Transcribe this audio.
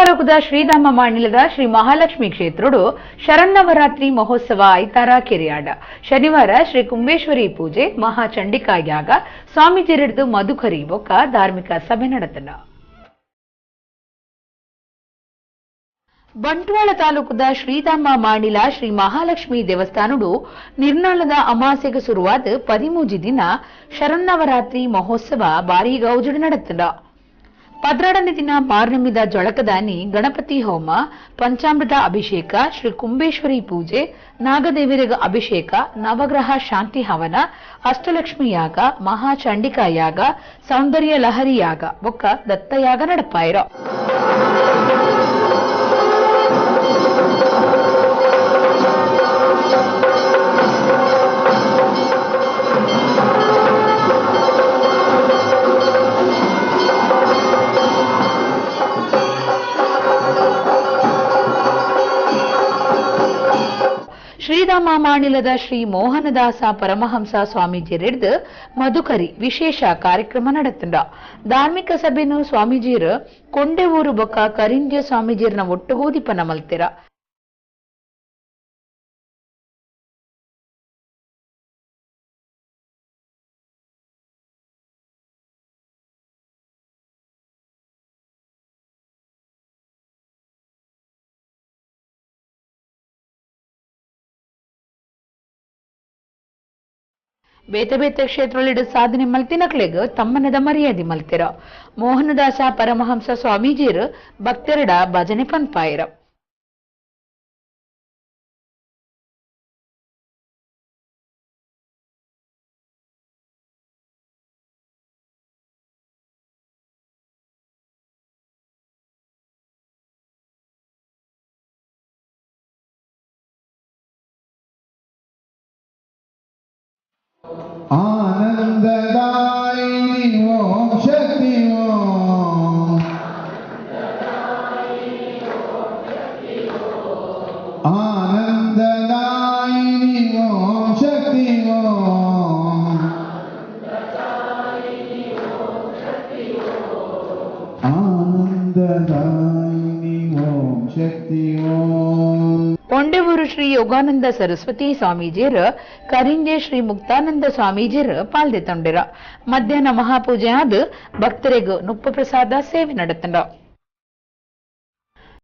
ತಾಲೂಕುದ ಶ್ರೀಧಾಮ ಮಾಣಿಲದ ಶ್ರೀ ಮಹಾಲಕ್ಷ್ಮಿ ಕ್ಷೇತ್ರಡು ಶರನ್ನವರಾತ್ರಿ ಮಹೋತ್ಸವ ಐತಾರ ಕೆರೆಯಾಡ. ಶನಿವಾರ ಶ್ರೀ ಕುಂಬೇಶ್ವರಿ ಪೂಜೆ, ಮಹಾಚಂಡಿಕಾ ಯಾಗ, ಸ್ವಾಮೀಜಿರಡ್ದು ಮಧುಕರಿ ಬೊಕ್ಕ ಧಾರ್ಮಿಕ ಸಭೆ ನಡೆತನ. ಬಂಟ್ವಾಳ ತಾಲೂಕುದ ಶ್ರೀಧಾಮ ಮಾಣಿಲ ಶ್ರೀ ಮಹಾಲಕ್ಷ್ಮಿ ದೇವಸ್ಥಾನಡು ನಿರ್ನಾಳದ ಅಮಾಸೆಗೆ ಶುರುವಾದ 13 ದಿನ ಶರನ್ನವರಾತ್ರಿ ಮಹೋತ್ಸವ ಭಾರೀ ಗೌಜುಡು ನಡೆತನ. 12ನೇ ದಿನ ಮಾರ್ನಮಿದ ಜಳಕದಾನಿ ಗಣಪತಿ ಹೋಮ, ಪಂಚಾಮೃತ ಅಭಿಷೇಕ, ಶ್ರೀ ಕುಂಬೇಶ್ವರಿ ಪೂಜೆ, ನಾಗದೇವರಿಗ ಅಭಿಷೇಕ, ನವಗ್ರಹ ಶಾಂತಿ ಹವನ, ಅಷ್ಟಲಕ್ಷ್ಮಿ ಯಾಗ, ಮಹಾಚಂಡಿಕಾ ಯಾಗ, ಸೌಂದರ್ಯ ಲಹರಿ ಯಾಗ ಬೊಕ್ಕ ದತ್ತಯಾಗ ನಡಪಾಯಿರ. ಶ್ರೀಧಾಮ ಮಾಣಿಲದ ಶ್ರೀ ಮೋಹನದಾಸ ಪರಮಹಂಸ ಸ್ವಾಮೀಜಿಯರೆಡ್ದು ಮಧುಕರಿ ವಿಶೇಷ ಕಾರ್ಯಕ್ರಮ ನಡೆತುಂಡ. ಧಾರ್ಮಿಕ ಸಭೆನು ಸ್ವಾಮೀಜಿಯರು ಕೊಂಡೆವೂರು ಬೊಕ್ಕ ಕರಿಂಜೆ ಸ್ವಾಮೀಜಿಯರ್ನ ಒಟ್ಟುಗೂದಿಪನ ಮಲ್ತಿರ. ಬೇತೆ ಬೇತೆ ಕ್ಷೇತ್ರಗಳಿಡು ಸಾಧನೆ ಮಲ್ತಿನಕ್ಲೆಗ್ ತಮ್ಮನದ ಮರ್ಯಾದೆ ಮಲ್ತಿರ. ಮೋಹನದಾಸ ಪರಮಹಂಸ ಸ್ವಾಮೀಜಿಯರು ಭಕ್ತರಡ ಭಜನೆ ಪನ್ಪಾಯಿರ. ಆನಂದದಾಯಿನಿ ಓಂ ಶಕ್ತಿ ಓಂ, ಆನಂದದಾಯಿನಿ ಓಂ ಶಕ್ತಿ ಓಂ, ಆನಂದದಾಯಿನಿ ಓಂ ಶಕ್ತಿ ಓಂ. ಕೊಂಡೆವೂರು ಶ್ರೀ ಯೋಗಾನಂದ ಸರಸ್ವತಿ ಸ್ವಾಮೀಜಿಯರು, ಕರಿಂಜೆ ಶ್ರೀ ಮುಕ್ತಾನಂದ ಸ್ವಾಮೀಜಿಯರು ಪಾಲ್ದೆ ತೊಂಡಿರ. ಮಧ್ಯಾಹ್ನ ಮಹಾಪೂಜೆ ಆದ ಭಕ್ತರಿಗೂ ನುಪ್ಪು ಪ್ರಸಾದ ಸೇವೆ ನಡೆತಂಡ.